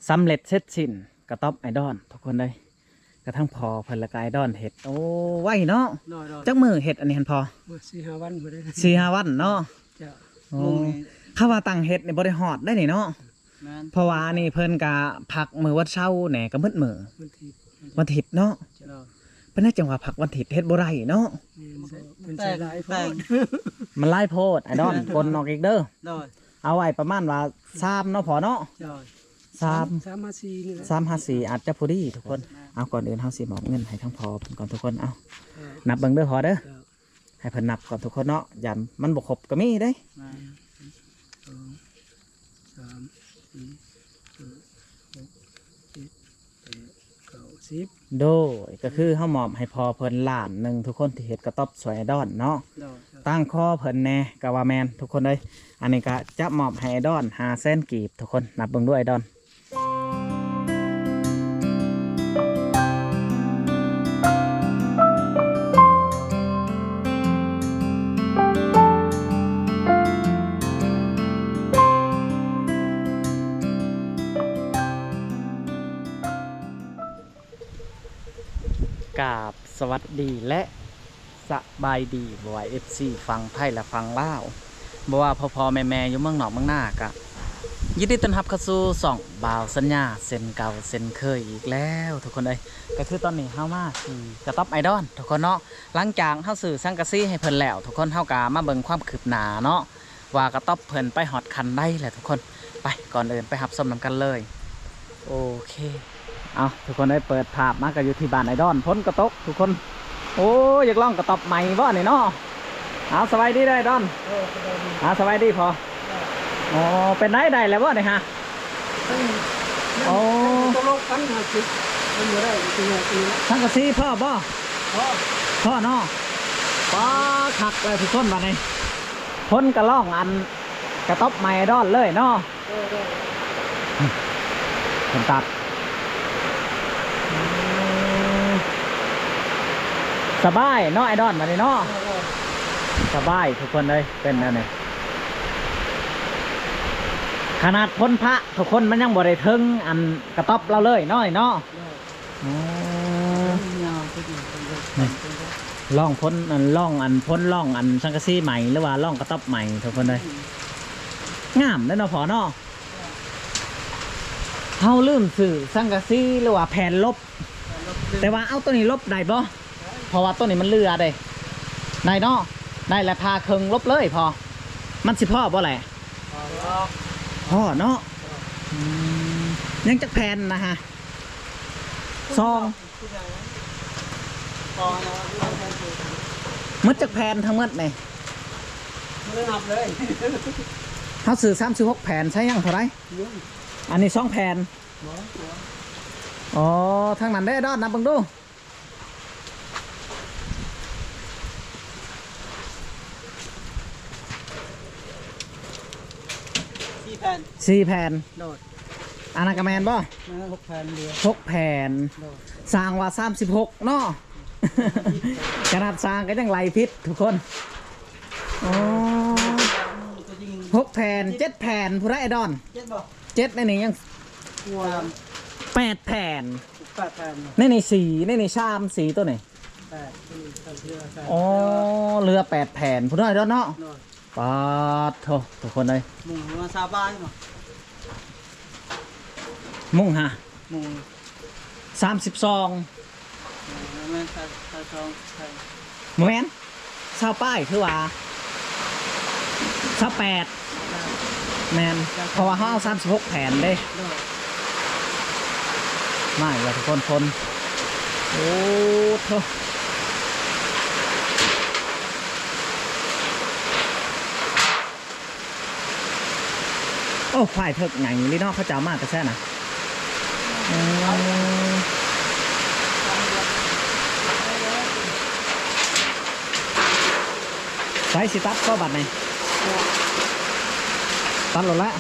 ສຳເລັດເສັດສິ້ນກະຕ໊ອບໄອດອນທຸກຄົນເອີຍ. ກະທັງພໍ່ເພິ່ນ ແລ້ວກະໄອດອນເຮັດ. ໂອ້ ໄວເນາະ. ໂດຍໆ ຈັກມື້ເຮັດອັນນີ້ຫັ້ນພໍ່? ໂອ້ຍ ສີ່ຫ້າວັນພຸ້ນເດ້. ສີ່ຫ້າວັນເນາະ. ເຈົ້າ. ໂອ້ ມື້ນີ້ ຄຳວ່າຕັ້ງເຮັດນີ້ບໍ່ໄດ້ຮອດໄດ໋ນີ້ເນາະ. ແມ່ນ ເພາະວ່າອັນນີ້ເພິ່ນກະພັກມື້ວັນເສົາແດ່ ກະໝົດມື້ ວັນທິດ ວັນທິດເນາະ. ເຈົ້າ. ເປັນຫຍັງຈັ່ງວ່າພັກວັນທິດ ເຮັດບໍ່ໄດ້ເນາະ? ແມ່ນ ເພິ່ນໃສ່ຫຼາຍໂພດ ມັນຫຼາຍໂພດ ໄອດອນ. ແມ່ນ ກົນອອກອີກເດີ. ໂດຍ. ເອົາໄວ້ປະມານວ່າສາມເນາະພໍ່ເນາະ. ໂດຍ. ສາມ ສາມຫາສີ່ນີ້ແຫຼະ ສາມຫາສີ່ອາດຈະພໍດີທຸກຄົນ. ແມ່ນ. ເອົາ ກ່ອນອື່ນເຮົາຊິມອບເງິນໃຫ້ທາງພໍ່ເພິ່ນກ່ອນທຸກຄົນ. ເອົາ ເອີ ນັບເບິ່ງເດີພໍ່ເດີ. ເຈົ້າ. ໃຫ້ເພິ່ນນັບກ່ອນທຸກຄົນເນາະ ຢ້ານມັນບໍ່ຄົບກະມີເດ້. ແມ່ນ ໜຶ່ງ ສອງ ສາມ ສີ່ ຫ້າ ຫົກ ເຈັດ ແປດ ເກົ້າ ສິບ. ໂດຍ ກະຄືເຮົາມອບໃຫ້ພໍ່ເພິ່ນລ້ານໜຶ່ງທຸກຄົນ ທີ່ເຮັດກະຕ໊ອບຊ່ວຍໄອດອນເນາະ. ໂດຍ. ຕັ້ງຄໍເພິ່ນແດ່ກະວ່າແມ່ນທຸກຄົນເອີຍ. ອັນນີ້ກະຈະມອບໃຫ້ໄອດອນຫ້າແສນກີບທຸກຄົນ. ນັບເບິ່ງດູໄອດອນ. ກາບສະຫວັດດີ ແລະ ສະບາຍດີ ບໍ່ວ່າເອັຟຊີຝັ່ງໄທ ແລະ ຝັ່ງລາວ, ບໍ່ວ່າພໍ່ໆແມ່ໆຢູ່ເມືອງນອກເມືອງນາ ກະຍິນດີຕ້ອນຮັບເຂົ້າສູ່ຊ່ອງບ່າວສັນຍາເຊັ່ນເກົ່າເຊັ່ນເຄີຍອີກແລ້ວທຸກຄົນເອີຍ. ກະຄືຕອນນີ້ເຮົາມາຊື້ກະຕ໊ອບໄອດອນທຸກຄົນເນາະ. ຫຼັງຈາກເຮົາຊື້ສັງກະສີໃຫ້ເພິ່ນແລ້ວ ທຸກຄົນ ເຮົາກະມາເບິ່ງຄວາມຄືບໜ້າເນາະ ວ່າກະຕ໊ອບເພິ່ນໄປຮອດຂັ້ນໃດແລ້ວທຸກຄົນ. ໄປ ກ່ອນອື່ນໄປຮັບຊົມນຳກັນເລີຍ. ໂອເຄ ເອົາ ທຸກຄົນເອີຍ ເປີດພາບມາກະຢູ່ທີ່ບ້ານໄອດອນ ຝົນກະຕົກທຸກຄົນ. ໂອ້ ຢາກລອງກະຕ໊ອບໃໝ່ບໍ່ນີ້ເນາະ. ເອົາ ສະບາຍດີເດີໄອດອນ. ເອີ ສະບາຍດີ. ເອົາ ສະບາຍດີພໍ່. ເອີ ໂອ້ ເປັນໃດ ໄດ້ແລ້ວບໍ່ນີ້ຫະ? ໂອ້ ມັນບໍ່ໄດ້ ມັນບໍ່ໄດ້ ມັນບໍ່ໄດ້ ສັງກະສີພໍບໍ່? ພໍ ພໍເນາະ. ປ້າ ຄັກແລ້ວທຸກຄົນ ບາດນີ້ ຝົນກະລອງອັນ ກະຕ໊ອບໃໝ່ດອນເລີຍເນາະ. ເອີ ເອີ ເພິ່ນຕັດ ສະບາຍເນາະໄອດອນ ບາດນີ້ເນາະ. ເອີ ເອີ ສະບາຍທຸກຄົນເອີຍ ເປັນແນວນີ້. ຂະໜາດຝົນພະທຸກຄົນ ມັນຍັງບໍ່ໄດ້ເຖິງອັນກະຕ໊ອບລາວເລີຍເນາະ ນີ້ເນາະ. ໂອ້ ລອງຝົນ ອັນ ລອງອັນ ຝົນລອງອັນສັງກະສີໃໝ່ ຫຼືວ່າລອງກະຕ໊ອບໃໝ່ທຸກຄົນເອີຍ. ງາມເດ້ເນາະພໍ່ເນາະ. ເຮົາລືມຊື້ສັງກະສີ ຫຼືວ່າແຜ່ນຫຼົບ ແຕ່ວ່າເອົາໂຕນີ້ຫຼົບໄດ້ບໍ່? ເພາະວ່າໂຕນີ້ມັນເຫຼືອເດ້. ໄດ້ເນາະ ໄດ້ແລ້ວຜ່າເຄິ່ງຫຼົບເລີຍພໍ່. ມັນຊິພໍບໍ່ແຫຼະ? ພໍເນາະ. ອືມ ຍັງຈັກແຜ່ນນະຫະ? ສອງ ໝົດຈັກແຜ່ນທັງໝົດນີ້? ບໍ່ໄດ້ນັບເລີຍ. ເຮົາຊື້ສາມສິບຫົກແຜ່ນ ໃຊ້ຍັງເທົ່າໃດ? ຍັງ ອັນນີ້ສອງແຜ່ນ. ບໍ່ ອໍ ທາງນັ້ນເດ້ດອນ ນັບເບິ່ງດູ. ສີ່ແຜ່ນ ສີ່ແຜ່ນ. ໂດຍ. ອັນນັ້ນກະແມ່ນບໍ່? ແມ່ນ ຫົກແຜ່ນເດີ ຫົກແຜ່ນ. ໂດຍ. ສ້າງວ່າສາມສິບຫົກເນາະ. ຂະໜາດສ້າງກະຍັງໄລ່ຜິດທຸກຄົນ. ອໍ ຫົກແຜ່ນ ເຈັດແຜ່ນ ຜູ້ໃດອາດອນ? ເຈັດບໍ່? ເຈັດ ໃນນີ້ຍັງ ສາມ ແປດແຜ່ນ. ແປດແຜ່ນ ໃນນີ້ສີ່ ໃນນີ້ສາມ ສີ່ໂຕນີ້. ແປດ ໂຕນີ້ເຫຼືອແປດ. ອໍ ເຫຼືອແປດແຜ່ນ ຜູ້ໃດອາດອນເນາະ. ໂດຍ. ປາດໂທ ທຸກຄົນເອີຍ ມຸງປະມານຊາວປາຍເນາະ. ມຸງຫະ? ມຸງ ສາມສິບສອງ. ເອີ ແມ່ນ ຊາວສອງ ບໍ່ແມ່ນ ຊາວປາຍ ຄືວ່າຊາວແປດ. ແມ່ນ ເພາະວ່າເຮົາເອົາສາມສິບຫົກແຜ່ນເດ້. ໂດຍ. ມາອີກແລ້ວທຸກຄົນ ຝົນ. ໂອ້ໂທ ໂອ້ ຝ້າຍເຖິກໃຫຍ່ອີ່ຫຼີເນາະ ເຂົາເຈົ້າມາແຕ່ໃສນະ? ໂອ້ ໃສ ຊິຕັດບໍ່ບັດນີ້? ຕັດໂລດແຫຼະ.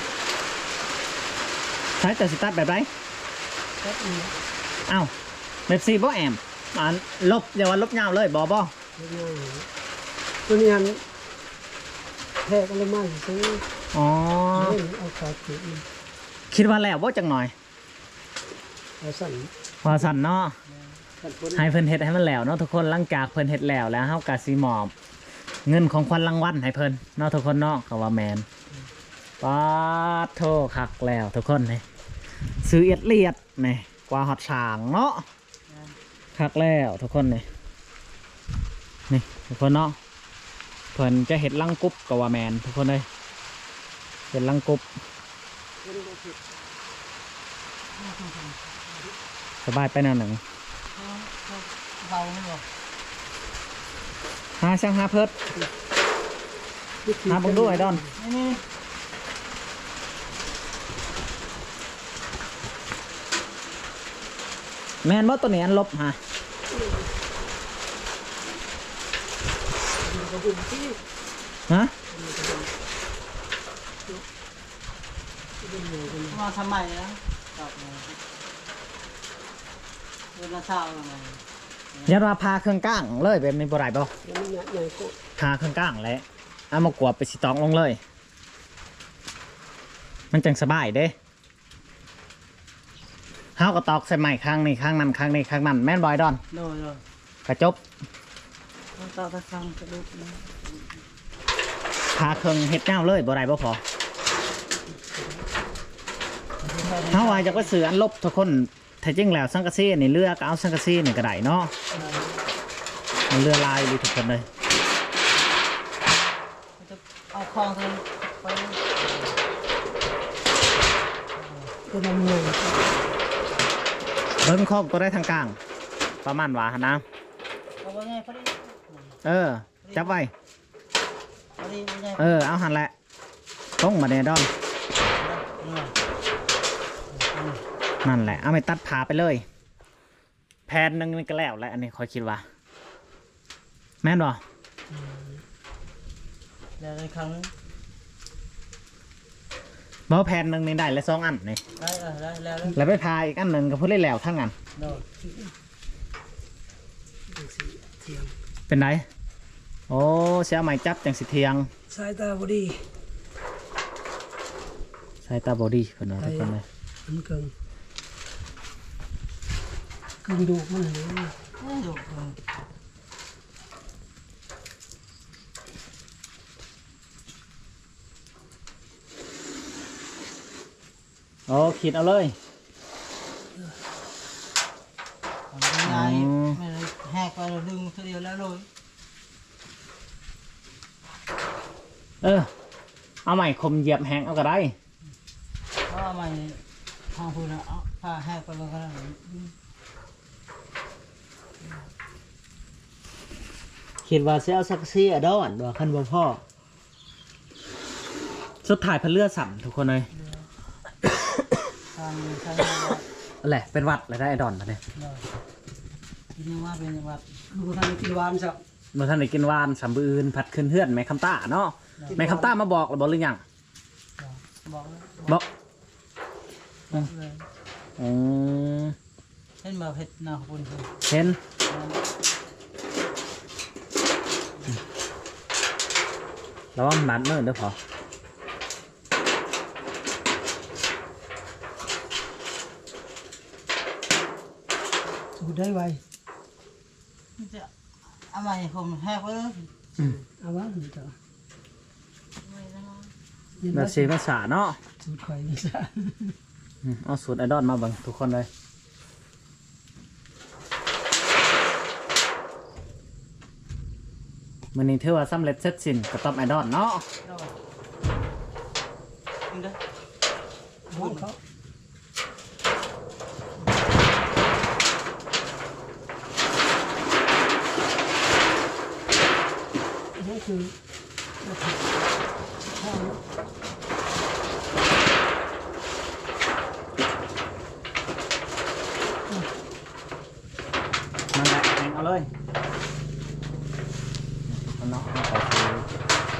ໃສ ເຈົ້າຊິຕັດແບບໃດ? ຕັດນີ້. ອ້າວ ແບບຊີ້ບໍ່ແອມ? ອັນ ຫຼົບ ຢ່າວ່າຫຼົບຍາວເລີຍ ບໍ່ ບໍ່? ຕົວນີ້ຫັ້ນແທກອະໄລມາຊື່ໆ. ອໍ ເອົາຂາເກີບ. ຄິດວ່າແລ້ວບໍ່ຈັກໜ້ອຍ? ວ່າຊັ້ນ ວ່າຊັ້ນເນາະ. ແມ່ນ ໃຫ້ເພິ່ນເຮັດໃຫ້ມັນແລ້ວເນາະທຸກຄົນ. ຫຼັງຈາກເພິ່ນເຮັດແລ້ວ ແລ້ວເຮົາກະຊິມອບເງິນຂອງຂວັນລາງວັນໃຫ້ເພິ່ນເນາະທຸກຄົນເນາະ. ກະວ່າແມ່ນ ປາດໂທ ຄັກແລ້ວທຸກຄົນ. ນີ້ ຊື້ອຽດລຽດນີ້ ກວ່າຮອດສ້າງເນາະ. ແມ່ນ ຄັກແລ້ວທຸກຄົນນີ້ ນີ້ທຸກຄົນເນາະ. ເພິ່ນຈະເຮັດລັງກົບກໍວ່າແມ່ນທຸກຄົນເອີຍ ເຮັດລັງກົບ. ສະບາຍໄປແນວໜຶ່ງ. ເບົາແມ່ນບໍ່? ຫາຊ່າງຫາເພິດ ຫາເບິ່ງດູໄອ້ດອນ. ນີ້ ນີ້ ແມ່ນບໍ່ໂຕນີ້ ອັນລົບຫາ? ຮະ? ມາທຳໄມນະ? ເດືອນລະຊາວນະ. ຢ້ານວ່າຜ່າເຄິ່ງກ້າງເລີຍແບບນີ້ບໍ່ໄດ້ບໍ່? ມັນໃຫຍ່ໂພດ ຜ່າເຄິ່ງກ້າງແຫຼະ ເອົາມາກວບໄປຊິຕອກລົງເລີຍ ມັນຈັ່ງສະບາຍເດ້. ເຮົາກໍຕອກໃສ່ໄມ້ຂ້າງນີ້ ຂ້າງນັ້ນ ຂ້າງນີ້ ຂ້າງນັ້ນ ແມ່ນບໍ່ໄອ້ດອນ? ໂດຍ ໂດຍ ກະຈົບ. ເຮົາຕອກແຕ່ຂ້າງກະດູກນະ ຜ່າເຄິ່ງເຮັດຍາວເລີຍ ບໍ່ໄດ້ບໍ່ພໍ? ເຮົາວ່າຢາກໄປຊື້ອັນລົບທຸກຄົນ. ແທ້ຈິງແລ້ວສັງກະສີນີ້ເຫຼືອ ກໍເອົາສັງກະສີນີ້ກໍໄດ້ເນາະ. ເອີ ມັນເຫຼືອຫຼາຍອີ່ຫຼີທຸກຄົນເອີຍ. ເອົາຂອງເທິງໄປ ເບິ່ງຂອງໂຕໃດທາງກາງ ປະມານວ່າຫັ້ນນະ. ເອົາບໍ່ໃຫຍ່ພໍດີ. ເອີ ຈັບໄວ້ ພໍດີບໍ່ໃຫຍ່. ເອີ ເອົາຫັ້ນແຫຼະ ຕົງບາດນີ້ດອນ. ເອີ ນັ້ນແຫຼະ ເອົາໄປຕັດຜ້າໄປເລີຍ. ແຜ່ນໜຶ່ງນີ້ກໍແລ້ວແຫຼະ ອັນນີ້ຂ້ອຍຄິດວ່າ ແມ່ນບໍ່? ອືມ ແລ້ວໄດ້ຄັ້ງໜຶ່ງ. ບໍ່ ແຜ່ນໜຶ່ງນີ້ໄດ້ແລ້ວສອງອັນນີ້. ໄດ້ ເອີ ໄດ້ແລ້ວ ແລ້ວໄປຜ່າອີກອັນໜຶ່ງກໍພໍໄດ້ແລ້ວທັງອັນ. ໂດຍ ເປັນໃດ? ໂອ້ ຊິເອົາໄມ້ຈັບຈັ່ງຊິທ່ຽງ. ສາຍຕາບໍ່ດີ ສາຍຕາບໍ່ດີເພິ່ນວ່າ ໄດ້ ທຸກຄົນເອີຍ. ມັນເກິ່ງ ເກິ່ງດູກມັນເລີຍ ເກິ່ງດູກ. ໂອ້ ຂີດເອົາເລີຍ ເອົາງ່າຍ. ອືມ ແມ່ນແຫກໄປແລ້ວດຶງເທື່ອດຽວແລ້ວເລີຍ. ເອີ ເອົາໄມ້ຂົມຢຽບແຫກເອົາກໍໄດ້. ເອົາໄມ້ທາງພຸ້ນນະ ເອົາ ຜ່າແຫກໄປເບິ່ງກໍໄດ້. ຄິດວ່າຊິເອົາສັງກະສີອາດອນວ່າ ຄັນບໍ່ພໍ. ສຸດທ້າຍເພິ່ນເຫຼືອຊ້ຳທຸກຄົນເອີຍ. ເຫຼືອ ທາງ ທາງ ແຫຼະ ເປັນຫວັດແລ້ວໄດ໋ອາດອນບັດນີ້. ເນາະ ກິນຫຍັງວ່າເປັນຫວັດ ຄືບໍ່ທັນໄດ້ກິນຫວານຊ້ຳ. ບໍ່ທັນໄດ້ກິນຫວານຊ້ຳ. ມື້ອື່ນພັດຂຶ້ນເຮືອນແມ່ຄຳຕາເນາະ. ເນາະ ແມ່ຄຳຕາມາບອກແລ້ວບໍ່ ຫຼືຍັງ? ບອກແລ້ວ ບອກ ບອກເລີຍ. ອືມ ເຫັນບໍ່ ເຮັດໜ້າຂອງເພິ່ນ ເຫັນ ລະວັງບາດມືເດີພໍ່. ສູດໄດ້ໄວ ມັນຈະເອົາໄມ້ຜົມແຫກໄວ້ເລີຍ. ອືມ ເອົາວ່າມັນຈະ ແບບສີມັນສາເນາະ ສູດຂ້ອຍມັນສາ. ອືມ ເອົາສູດໄອດອນມາເບິ່ງທຸກຄົນເລີຍ. ມື້ນີ້ຖືວ່າສຳເລັດເສັດສິ້ນກະຕ໊ອບໄອດອນເນາະ. ໂດຍ ກິນເດີ ບຸນເຂົາ ນີ້ຄື ນັ້ນແຫຼະ ແຫງເອົາເລີຍເນາະ. ເຮົາກໍຊິ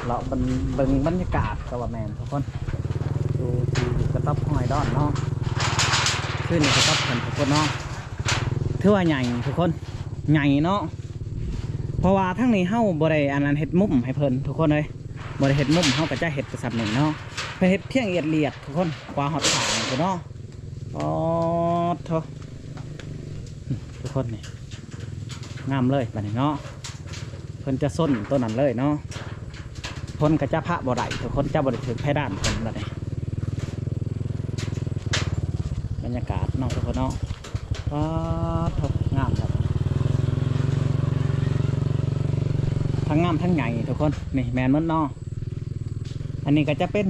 ເລາະເບິ່ງ ເບິ່ງບັນຍາກາດກໍວ່າແມ່ນທຸກຄົນ ຢູ່ທີ່ກະຕ໊ອບຂອງໄອດອນເນາະ. ຄືນີ້ກະຕ໊ອບເພິ່ນທຸກຄົນເນາະ ຖືວ່າໃຫຍ່ທຸກຄົນ ໃຫຍ່ເນາະ. ເພາະວ່າທາງນີ້ເຮົາບໍ່ໄດ້ອັນນັ້ນເຮັດມຸມໃຫ້ເພິ່ນທຸກຄົນເອີຍ ບໍ່ໄດ້ເຮັດມຸມ ເຮົາກໍຈະເຮັດແຕ່ສ່ຳນີ້ເນາະ. ເພິ່ນເຮັດພຽງອຽດລຽດທຸກຄົນ ກວ່າຮອດຂ້າງພຸ້ນເນາະ. ປາດໂທ ຄົນນີ້ ງາມເລີຍບາດນີ້ເນາະ. ເພິ່ນຈະຊົນຕົວນັ້ນເລີຍເນາະ. ຄົນກໍຈະພະບໍ່ໄດ້ ທຸກຄົນ ຈະບໍ່ໄດ້ຖືກເພດານເພິ່ນບາດນີ້. ບັນຍາກາດເນາະ ທຸກຄົນເນາະ. ປາດໂທ້ ງາມແລ້ວ ທັງງາມທັງໃຫຍ່ ທຸກຄົນ. ນີ້ແມ່ນໝົດເນາະ. ອັນນີ້ກໍຈະເປັນ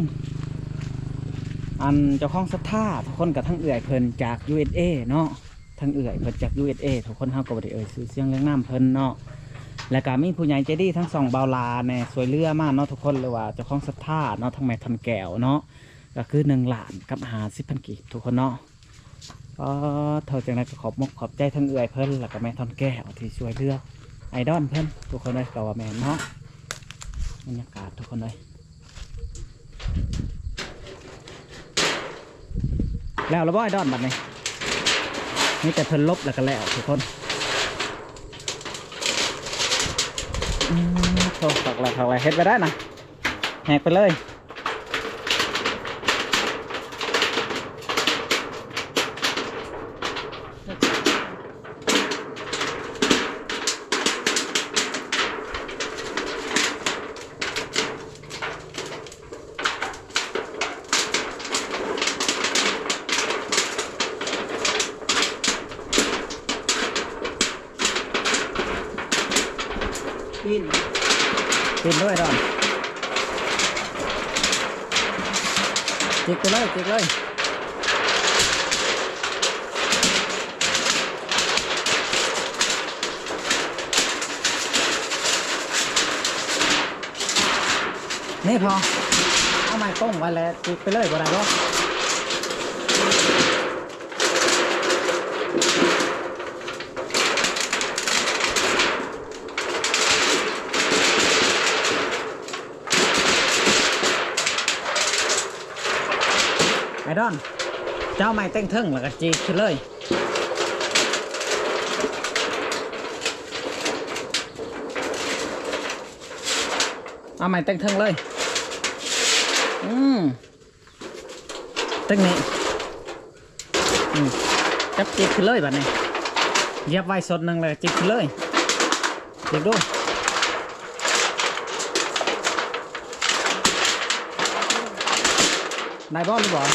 ອັນເຈົ້າຂອງສັດທາ ທຸກຄົນ ກໍທັງເອື້ອຍເພິ່ນຈາກ ຢູເອສເອ ເນາະ. ທັງເອື້ອຍເພິ່ນຈາກ ຢູເອສເອ ທຸກຄົນ ເຮົາກໍບໍ່ໄດ້ເອີ່ຍຊື່ສຽງເລື່ອງນາມເພິ່ນເນາະ. ແລ້ວກໍມີຜູ້ໃຫຍ່ໃຈດີທັງຊ່ອງບ່າວຫຼ້າແດ່ ຊ່ວຍເຫຼືອມາເນາະ ທຸກຄົນ ຫຼືວ່າເຈົ້າຂອງສັດທາເນາະ ທັງແມ່ທ່ອນແກ້ວເນາະ ກໍຄືໜຶ່ງລ້ານກັບຫ້າສິບພັນກີບ ທຸກຄົນເນາະ. ກໍເທົ່າຈັ່ງໃດກໍຂອບມົກຂອບໃຈທັງເອື້ອຍເພິ່ນ ແລ້ວກໍແມ່ທ່ອນແກ້ວທີ່ຊ່ວຍເຫຼືອໄອດອນເພິ່ນ ທຸກຄົນເອີຍ ກໍວ່າແມ່ນເນາະ. ບັນຍາກາດ ທຸກຄົນເອີຍ. ແລ້ວລະບໍ່ໄອ້ດອນບັດນີ້? ມີແຕ່ເພິ່ນລົບແລ້ວກໍແລ້ວທຸກຄົນ. ອືມ ໂທ້ ຄັກແລ້ວ ຄັກແລ້ວ ເຮັດໄປໄດ້ນະ ແຫກໄປເລີຍ. ປີ້ນ ປີ້ນດ້ວຍດອນ ຈິກໄປເລີຍ ຈິກເລີຍ. ນີ້ພໍ ເອົາໄມ້ກົງໄວ້ແລ້ວຈິກໄປເລີຍ ບໍ່ໄດ້ບໍ່? ໄອ້ດອນ ເຈົ້າເອົາໄມ້ເຕັງເທິງ ແລ້ວກໍຈີກຂຶ້ນເລີຍ. ເອົາໄມ້ເຕັງເທິງເລີຍ. ອືມ ເຕັງນີ້. ອືມ ຈັບຈີກຂຶ້ນເລີຍບາດນີ້. ຢຽບໄວ້ສົດໜຶ່ງ ແລ້ວຈີກຂຶ້ນເລີຍ. ຈີກດູ. ໄດ້ບໍ່ ຫຼືບໍ່?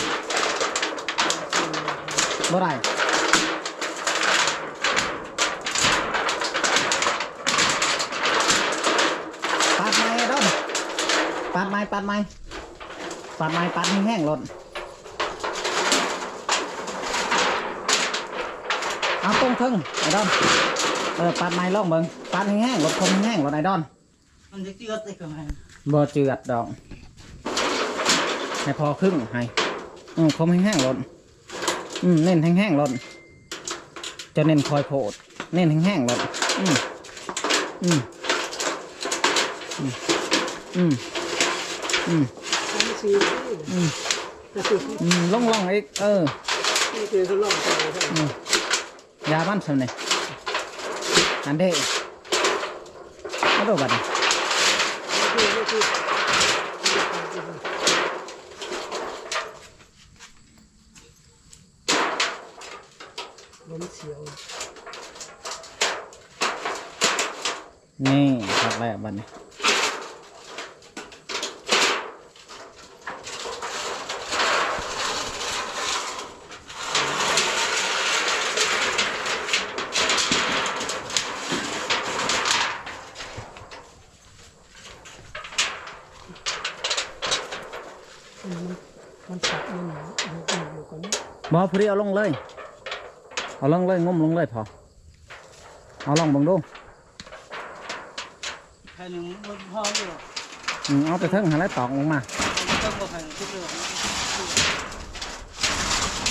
ບໍ່ໄດ້. ປາດໃໝ່ເດີ້ ປາດໃໝ່ ປາດໃໝ່ ປາດໃໝ່ ປາດແຮງໆໂລດ. ເອົາຕົງເທິງ ໄອ້ດອນ. ເອີ ປາດໃໝ່ລອງເບິ່ງ ປາດແຮງໆໂລດ ຄົມແຮງໆໂລດ ໄອ້ດອນ. ມັນຈະເຈື່ອດໄດ້ກໍແມ່ນ ບໍ່ເຈື່ອດດອກ ໃຫ້ພໍຄຶ່ງໃຫ້. ອືມ ຄົມແຮງໆໂລດ. ອືມ ເນັ້ນແຮງໆໂລດ. ຈະເນັ້ນຄ່ອຍໂພດ ເນັ້ນແຮງໆໂລດ. ອືມ ອືມ ອືມ ອືມ ອືມ ອືມ ລົງໆອີກ. ເອີ ນີ້ຄືລອງໃສ່ ອືມ ຢາມັນສ່ຳນີ້ ອັນເດ້ ມາດູບັດນີ້. ລົມສຽວ ນີ້ ຄັກແລ້ວບັດນີ້. ມັນ ມັນ ມັນ ບໍ່ ພໍດີເອົາລົງເລີຍ ເອົາລົງເລີຍ ງົມລົງເລີຍພໍ. ເອົາລອງເບິ່ງດູ. ແຄ່ໜຶ່ງມັນພອຢູ່. ອືມ ເອົາແຕ່ເທິງຫັ້ນແຫຼະຕອກລົງມາ. ເທິງບໍ່ໃຫ້ມັນຕິດເລີຍ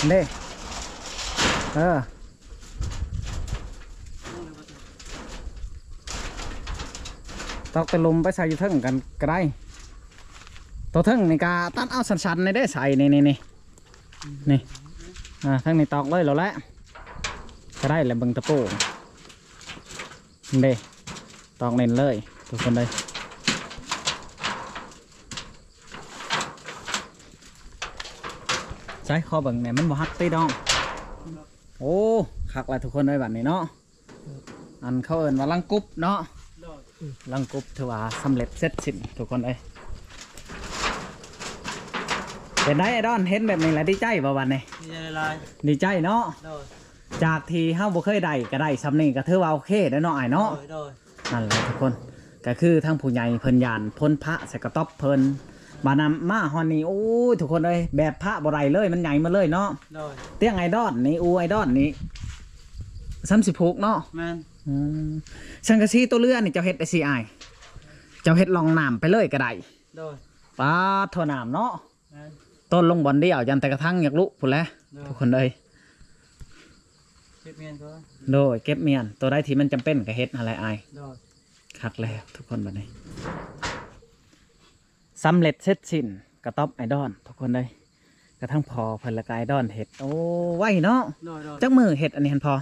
ເດ້. ເອີ ຕອກແຕ່ລຸ່ມໄປໃສ່ຢູ່ເທິງກັນກໍໄດ້. ຕົວເທິງນີ້ກະຕັດເອົາສັ້ນໆນີ້ເດ້ ໃສ່ນີ້ ນີ້ ນີ້ ນີ້ ອ່າ ທາງນີ້ຕອກເລີຍໂລດແຫຼະ ກໍໄດ້ແຫຼະ ເບິ່ງຕະປູ. ເດ້ ຕອກເນັ້ນເລີຍທຸກຄົນເອີຍ. ໃສ ຂໍເບິ່ງແດ່ ມັນບໍ່ຫັກຕິດອກ. ໂອ້ ຄັກຫຼາຍທຸກຄົນເອີຍ ບັດນີ້ເນາະ. ອັນເຂົາເອີ້ນວ່າລັງກຸບເນາະ. ໂດຍ. ລັງກຸບຖືວ່າສຳເລັດເສັດສິ້ນທຸກຄົນເອີຍ. ເປັນໃດອ້າຍດອນ ເຫັນແບບນີ້ແລ້ວດີໃຈບໍ່ບັດນີ້? ດີໃຈຫຼາຍ. ດີໃຈເນາະ. ໂດຍ. ຈາກທີ່ເຮົາບໍ່ເຄີຍໄດ້ກໍໄດ້ຊ່ຳນີ້ ກໍຖືວ່າໂອເຄແລ້ວເນາະອ້າຍເນາະ. ໂດຍ ໂດຍ. ນັ້ນແຫຼະທຸກຄົນ ກໍຄືທາງຜູ້ໃຫຍ່ເພິ່ນຢ້ານພົນພະໃສ່ກະຕັອບເພິ່ນ ບາດນຳມາຮອດນີ້ ໂອ້ຍ ທຸກຄົນເອີຍ ແບບພະບໍ່ໄດ້ເລີຍ ມັນໃຫຍ່ໝົດເລີຍເນາະ. ໂດຍ. ຕຽງອ້າຍດອນນີ້ ອູອ້າຍດອນນີ້ ສ່ຳສິຜູກເນາະ. ແມ່ນ. ອືມ ສັງກະສີຕົວເຮືອນີ້ເຈົ້າເຮັດໄດ້ຊີ້ອ້າຍ? ເຈົ້າເຮັດລ່ອງນ້ຳໄປເລີຍກໍໄດ້. ໂດຍ. ປາດ ທົ່ວນ້ຳເນາະ. ແມ່ນ. ຕົ້ນລົງບ່ອນດຽວ ຢ້ານແຕ່ກະຖັງຢາກລຸພຸ້ນແຫຼະ. ໂດຍ. ທຸກຄົນເອີຍ ເກັບມຽນກ່ອນ. ໂດຍ ເກັບມຽນ ຕົວໃດທີ່ມັນຈຳເປັນກໍເຮັດຫັ້ນແຫຼະອ້າຍ. ໂດຍ. ຄັກແລ້ວທຸກຄົນ ບັດນີ້ສຳເລັດເສັດສິ້ນກະຕັອບອ້າຍດອນ ທຸກຄົນເອີຍ. ກະທັງພໍ່ເພິ່ນ ແລ້ວກະອ້າຍດອນເຮັດ. ໂອ້ ໄວເນາະ. ໂດຍ ໂດຍ. ຈັກມື້ເຮັດອັນນີ້ຫັ້ນພໍ່?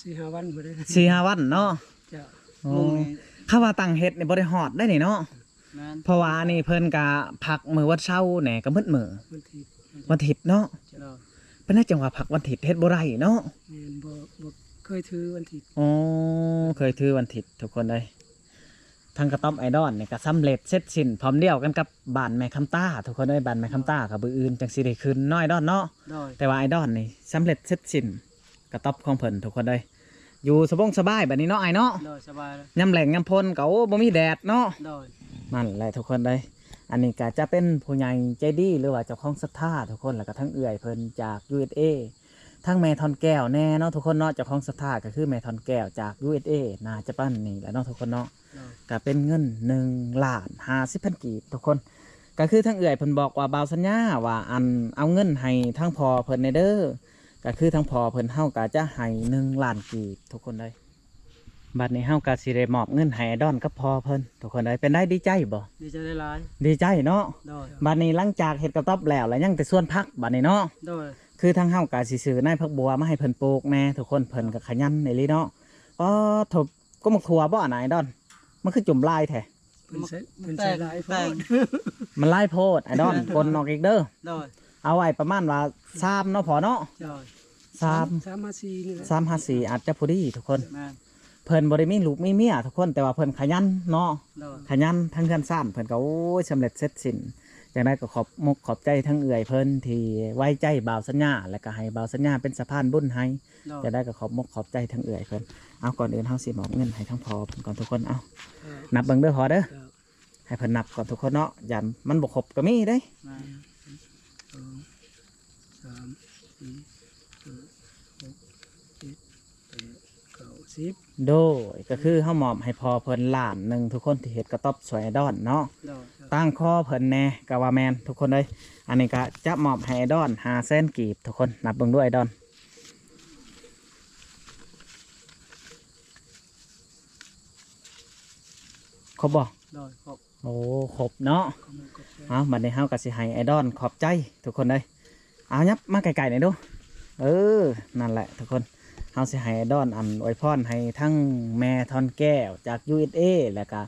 ສີ່ຫ້າວັນພຸ້ນເດ້ ສີ່ຫ້າວັນເນາະ. ເຈົ້າ. ໂອ້ ຄັນວ່າຕັ້ງເຮັດນີ້ບໍ່ໄດ້ຮອດໄດ໋ນີ້ເນາະ. ແມ່ນ. ເພາະວ່າອັນນີ້ເພິ່ນກະພັກມື້ວັນເສົາແດ່ ກະໝົດມື້ ວັນທິດ ວັນທິດເນາະ. ໂດຍ. ເປັນຫຍັງຈັ່ງວ່າພັກວັນທິດ ເຮັດບໍ່ໄດ້ເນາະ. ແມ່ນ ບໍ່ ບໍ່ເຄີຍຖືວັນທິດ. ອໍ ເຄີຍຖືວັນທິດ ທຸກຄົນເອີຍ. ທາງກະຕັອບອ້າຍດອນນີ້ກະສຳເລັດເສັດສິ້ນ ພ້ອມດຽວກັນກັບບ້ານແມ່ຄຳຕາ ທຸກຄົນເອີຍ. ບ້ານແມ່ຄຳຕາກະມື້ອື່ນຈັ່ງຊິໄດ້ຂຶ້ນເນາະອ້າຍດອນເນາະ. ໂດຍ. ແຕ່ວ່າອ້າຍດອນນີ້ສຳເລັດເສັດສິ້ນ ກະຕັອບຂອງເພິ່ນ ທຸກຄົນເອີຍ. ຢູ່ສະບົງສະບາຍບັດນີ້ເນາະອ້າຍເນາະ. ໂດຍ ສະບາຍ. ຍາມແລ້ງຍາມຝົນກະ ໂອ້ ບໍ່ມີແດດເນາະ. ໂດຍ. ນັ້ນແຫຼະທຸກຄົນເອີຍ. ອັນນີ້ກະຈະເປັນຜູ້ໃຫຍ່ໃຈດີ ຫຼືວ່າເຈົ້າຂອງສັດທາ ທຸກຄົນ ແລ້ວກະທັງເອື້ອຍເພິ່ນຈາກ ຢູເອສເອ ທັງແມ່ທອນແກ້ວແດ່ເນາະ ທຸກຄົນເນາະ. ເຈົ້າຂອງສັດທາກະຄືແມ່ທອນແກ້ວຈາກ ຢູເອສເອ ໜ້າຈະປະມານນີ້ແຫຼະເນາະ ທຸກຄົນເນາະ. ໂດຍ. ກະເປັນເງິນໜຶ່ງລ້ານຫ້າສິບພັນກີບ ທຸກຄົນ. ກະຄືທາງເອື້ອຍເພິ່ນບອກວ່າ ບ່າວສັນຍາວ່າ ອັນ ເອົາເງິນໃຫ້ທາງພໍ່ເພິ່ນແດ່ເດີ. ກະຄືທາງພໍ່ເພິ່ນ ເຮົາກະຈະໃຫ້ໜຶ່ງລ້ານກີບ ທຸກຄົນເອີຍ. ບັດນີ້ເຮົາກະຊິໄດ້ມອບເງິນໃຫ້ອ້າຍດອນກັບພໍ່ເພິ່ນ ທຸກຄົນເອີຍ. ເປັນໃດ ດີໃຈບໍ່? ດີໃຈຫຼາຍໆ. ດີໃຈເນາະ. ໂດຍ. ບັດນີ້ຫຼັງຈາກເຮັດກະຕັອບແລ້ວ ແລ້ວຍັງແຕ່ສວນຜັກບັດນີ້ເນາະ. ໂດຍ. ຄືທາງເຮົາກະຊິຊື້ນາຍຜັກບົວມາໃຫ້ເພິ່ນປູກແດ່ ທຸກຄົນ. ເພິ່ນກະຂະຫຍັນອີ່ຫຼີເນາະ. ອໍ ໂທ້ ກໍໝາກຖົ່ວບໍ່ອັນອ້າຍດອນ? ມັນຄືຈຸ່ມຫຼາຍແທ້. ເພິ່ນໃສ່ ເພິ່ນໃສ່ຫຼາຍໂພດ. ມັນຫຼາຍໂພດ ອ້າຍດອນ ແມ່ນ ກົນອອກອີກເດີ. ໂດຍ. ເອົາໄວ້ປະມານວ່າສາມເນາະພໍ່ເນາະ. ໂດຍ. ສາມ ສາມຫາສີ່ນີ້ແຫຼະ ສາມຫາສີ່ອາດຈະພໍດີ ທຸກຄົນ. ແມ່ນ. ເພິ່ນບໍ່ໄດ້ມີລູກມີເມຍ ທຸກຄົນ ແຕ່ວ່າເພິ່ນຂະຫຍັນເນາະ. ໂດຍ. ຂະຫຍັນ ທັງເຮືອນຊານເພິ່ນກະ ໂອ້ຍ ສຳເລັດເສັດສິ້ນ. ຈັ່ງໃດກະຂອບມຸກຂອບໃຈທັງເອື້ອຍເພິ່ນທີ່ໄວ້ໃຈບ່າວສັນຍາ ແລ້ວກະໃຫ້ບ່າວສັນຍາເປັນສະພານບຸນໃຫ້. ໂດຍ. ຈັ່ງໃດກະຂອບມຸກຂອບໃຈທັງເອື້ອຍເພິ່ນ. ເອົາ ກ່ອນອື່ນເຮົາຊິມອບເງິນໃຫ້ທາງພໍ່ເພິ່ນກ່ອນ ທຸກຄົນ. ເອົາ ເອີ ນັບເບິ່ງເດີພໍ່ເດີ. ເຈົ້າ. ໃຫ້ເພິ່ນນັບກ່ອນ ທຸກຄົນເນາະ ຢ້ານມັນບໍ່ຄົບກະມີເດ້. ໜຶ່ງ ສອງ ສາມ ສີ່ ຫ້າ ຫົກ ເຈັດ ແປດ ເກົ້າ ສິບ. ໂດຍ. ກະຄືເຮົາມອບໃຫ້ພໍ່ເພິ່ນລ້ານໜຶ່ງ ທຸກຄົນ ທີ່ເຮັດກະຕັອບຊ່ວຍອ້າຍດອນເນາະ. ໂດຍ. ຕາງຄໍເພິ່ນແດ່ກະວ່າແມ່ນ ທຸກຄົນເອີຍ. ອັນນີ້ກະຈະມອບໃຫ້ອ້າຍດອນຫ້າແສນກີບ ທຸກຄົນ. ນັບເບິ່ງດູອ້າຍດອນ ຄົບບໍ່? ໂດຍ ຄົບ. ໂອ້ ຄົບເນາະ. ຂອບຄຸນ ຂອບໃຈ. ເອົາ ບັດນີ້ເຮົາກະຊິໃຫ້ອ້າຍດອນຂອບໃຈ ທຸກຄົນເອີຍ. ເອົາ ຫຍັບມາໃກ້ໆໜ່ອຍດູ. ເອີ ນັ້ນແຫຼະທຸກຄົນ ເຮົາຊິໃຫ້ອ້າຍດອນ ອັນ ອວຍພອນໃຫ້ທັງແມ່ທອນແກ້ວຈາກ ຢູເອສເອ ແລ້ວກະ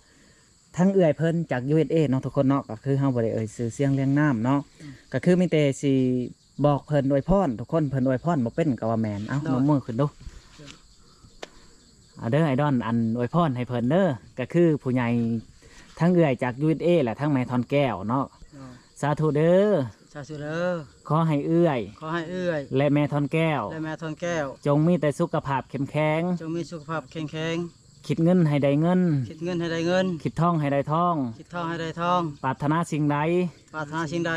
ທັງເອື້ອຍເພິ່ນຈາກ ຢູເອສເອ ເນາະ ທຸກຄົນເນາະ. ກະຄືເຮົາບໍ່ໄດ້ເອີ່ຍຊື່ສຽງລຽງນາມເນາະ. ອືມ. ກະຄືມີແຕ່ຊິ ບອກເພິ່ນອວຍພອນ ທຸກຄົນ ເພິ່ນອວຍພອນບໍ່ເປັນກະວ່າແມ່ນ. ເອົາ ໂດຍ ນົບມືຂຶ້ນດູ. ເອົາເດີ ອ້າຍດອນ ອັນ ອວຍພອນໃຫ້ເພິ່ນເດີ ກະຄືຜູ້ໃຫຍ່ທັງເອື້ອຍຈາກ ຢູເອສເອ ແລະ ທັງແມ່ທອນແກ້ວເນາະ. ໂດຍ ສາທຸເດີ ສາທຸເດີ. ຂໍໃຫ້ເອື້ອຍ ຂໍໃຫ້ເອື້ອຍ ແລະ ແມ່ທອນແກ້ວ ແລະ ແມ່ທອນແກ້ວ ຈົ່ງມີແຕ່ສຸຂະພາບເຂັ້ມແຂງ ຈົ່ງມີສຸຂະພາບເຂັ້ມແຂງ. ຄິດເງິນໃຫ້ໄດ້ເງິນ ຄິດເງິນໃຫ້ໄດ້ເງິນ ຄິດທອງໃຫ້ໄດ້ທອງ ຄິດທອງໃຫ້ໄດ້ທອງ. ປາດຖະໜາສິ່ງໃດ ປາດຖະໜາສິ່ງໃດ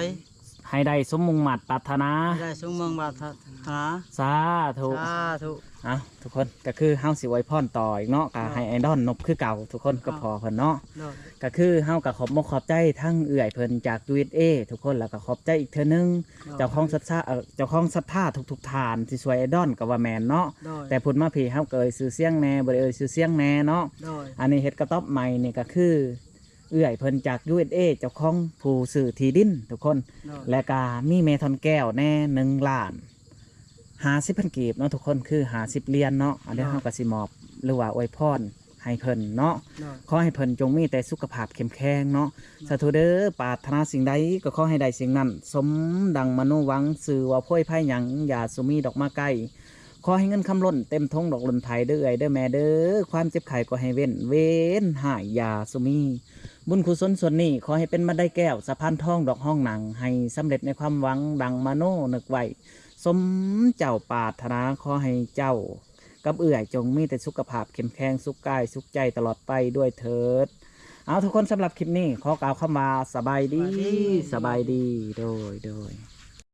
ໃຫ້ໄດ້ສົມມຸ່ງມາດປາດຖະໜາ ໃຫ້ໄດ້ສົມມຸ່ງມາດປາດຖະໜາ. ສາທຸ ສາທຸ. ເອົາ ທຸກຄົນ ກະຄືເຮົາຊິອວຍພອນຕໍ່ອີກເນາະ ກະໃຫ້ອ້າຍດອນນົບຄືເກົ່າ ທຸກຄົນ ກັບພໍ່ເພິ່ນເນາະ. ໂດຍ ກະຄືເຮົາກະຂອບມຸກຂອບໃຈທັງເອື້ອຍເພິ່ນຈາກ ຢູເອສເອ ທຸກຄົນ ແລ້ວກະຂອບໃຈອີກເທື່ອໜຶ່ງ ໂດຍ ເຈົ້າຂອງສັດທາ ເອີ ເຈົ້າຂອງສັດທາທຸກໆທ່ານທີ່ຊ່ວຍອ້າຍດອນກະວ່າແມ່ນເນາະ. ໂດຍ ແຕ່ພຸ້ນມາພີ້ເຮົາກະເອີ່ຍຊື່ສຽງແດ່ ບໍ່ໄດ້ເອີ່ຍຊື່ສຽງແດ່ເນາະ. ໂດຍ ອັນນີ້ເຮັດກະຕ໊ອບໃໝ່ນີ້ກະຄື ເອື້ອຍເພິ່ນຈາກ ຢູເອສເອ ເຈົ້າຂອງຜູ້ຊື້ທີ່ດິນທຸກຄົນ. ໂດຍ ແລະກະມີແມ່ທອນແກ້ວແດ່ໜຶ່ງລ້ານຫ້າສິບພັນກີບເນາະທຸກຄົນ ຄືຫ້າສິບຫຼຽນເນາະ. ອັນນີ້ ໂດຍ ເຮົາກະຊິມອບ ຫຼືວ່າອວຍພອນໃຫ້ເພິ່ນເນາະ. ໂດຍ ຂໍໃຫ້ເພິ່ນຈົ່ງມີແຕ່ສຸຂະພາບເຂັ້ມແຂງເນາະ. ໂດຍ ສາທຸເດີ. ປາດຖະໜາສິ່ງໃດກໍຂໍໃຫ້ໄດ້ສິ່ງນັ້ນ ສົມດັ່ງມະໂນຫວັງ. ຊື່ວ່າໂພຍໄພຫຍັງ ຢ່າສຸມີດອກມາໃກ້. ໂຄ ຂໍໃຫ້ເງິນຄຳລົ້ນເຕັມຖົງດອກລົ້ນໄຖເດີເອື້ອຍເດີແມ່ເດີ. ຄວາມເຈັບໄຂ້ກໍໃຫ້ເວັ້ນ ເວນຮ້າຍຢ່າສູ່ມີ. ບຸນກຸສົນສ່ວນນີ້ ຂໍໃຫ້ເປັນບັນໄດແກ້ວ ສະພານທອງດອກຮອງໜັງ ໃຫ້ສຳເລັດໃນຄວາມຫວັງດັ່ງມະໂນນຶກໄວ້ ສົມເຈົ້າປາດຖະໜາ. ຂໍໃຫ້ເຈົ້າກັບເອື້ອຍຈົ່ງມີແຕ່ສຸຂະພາບເຂັ້ມແຂງ ສຸກກາຍສຸກໃຈຕະຫຼອດໄປດ້ວຍເທີດ. ເອົາ ທຸກຄົນ ສຳລັບຄລິບນີ້ ຂໍກ່າວຄຳວ່າ ສະບາຍດີ ສະບາຍດີ ສະບາຍດີ ໂດຍ ໂດຍ.